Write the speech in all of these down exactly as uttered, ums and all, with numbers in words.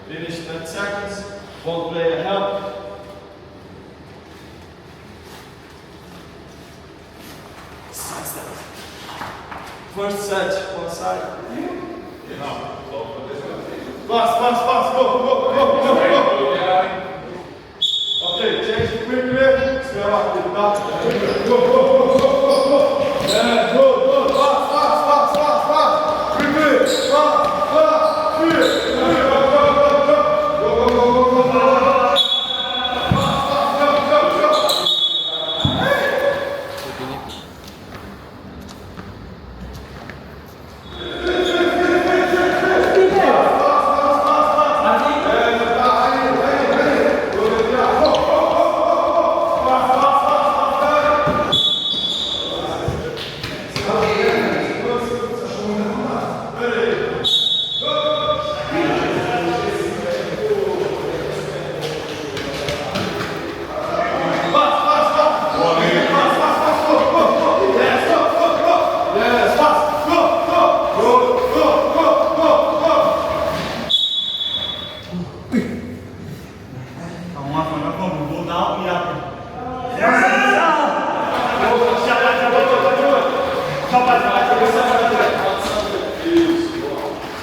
Finish ten seconds. Ball player help. First set, one side. Fast, fast, fast, go, go, go, go, go. Okay, change quickly. Step up, step up. Quickly. Go, go, go, go, go, go. Yeah, go, go, fast, fast, fast, fast, fast. Quickly, fast, fast, quick. Go, go, go, go, go, go. Fast, fast, go, go, go.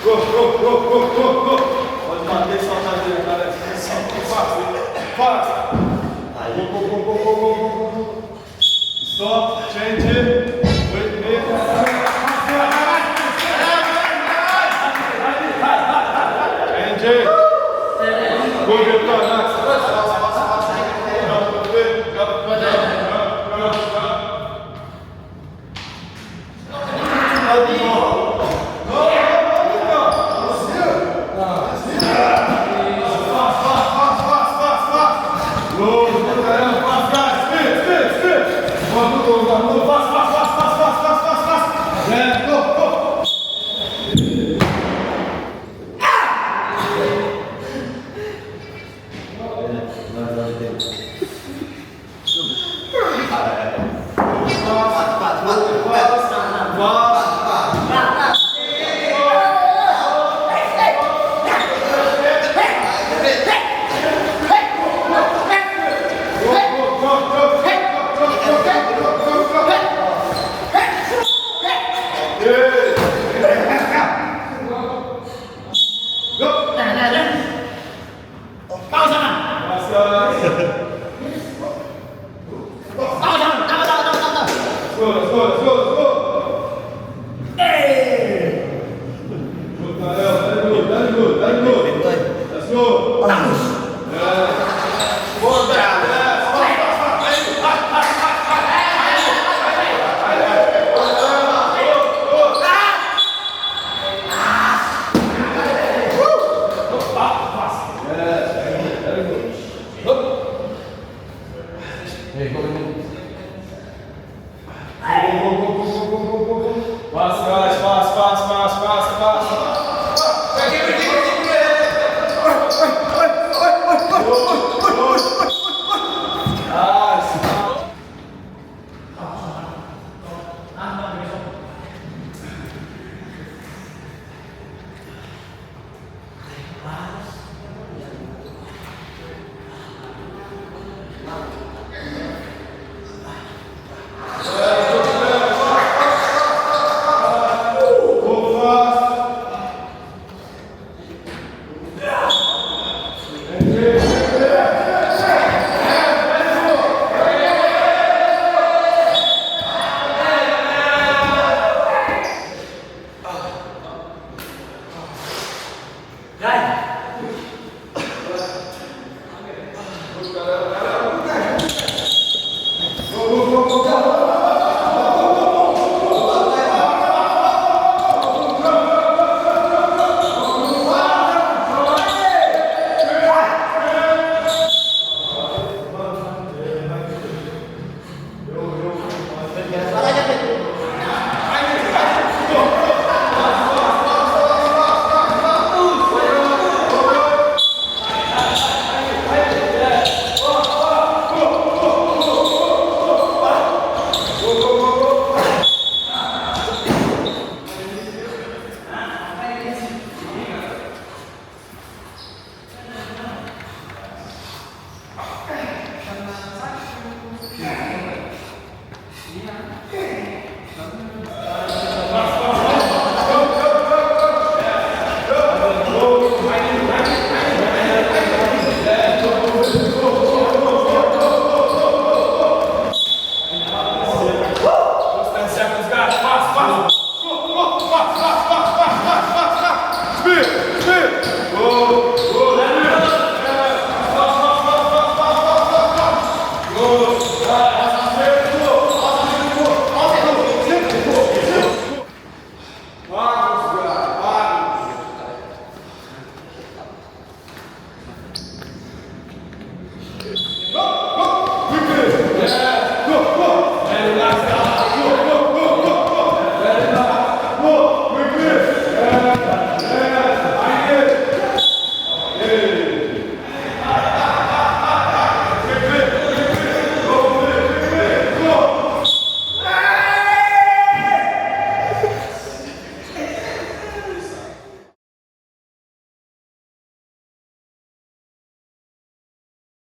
Go, go, go, go, go, go. Fast, fast. Go, go, go, go, go, go, go. Stop, change it. Wait, wait. Change it. Go, go, go, next. Go! Tahu sana. Tahu sana. Tahu, tahu, tahu, tahu, tahu. Let's go, let's go, let's go, let's go. Eh. Good, Daniel. Very good, very good, very good. Let's go. Bagus. Yeah. Good, yeah. Fast, fast, fast. Ayo. Ayo, ayo, ayo. Ayo, ayo, ayo. Good, good.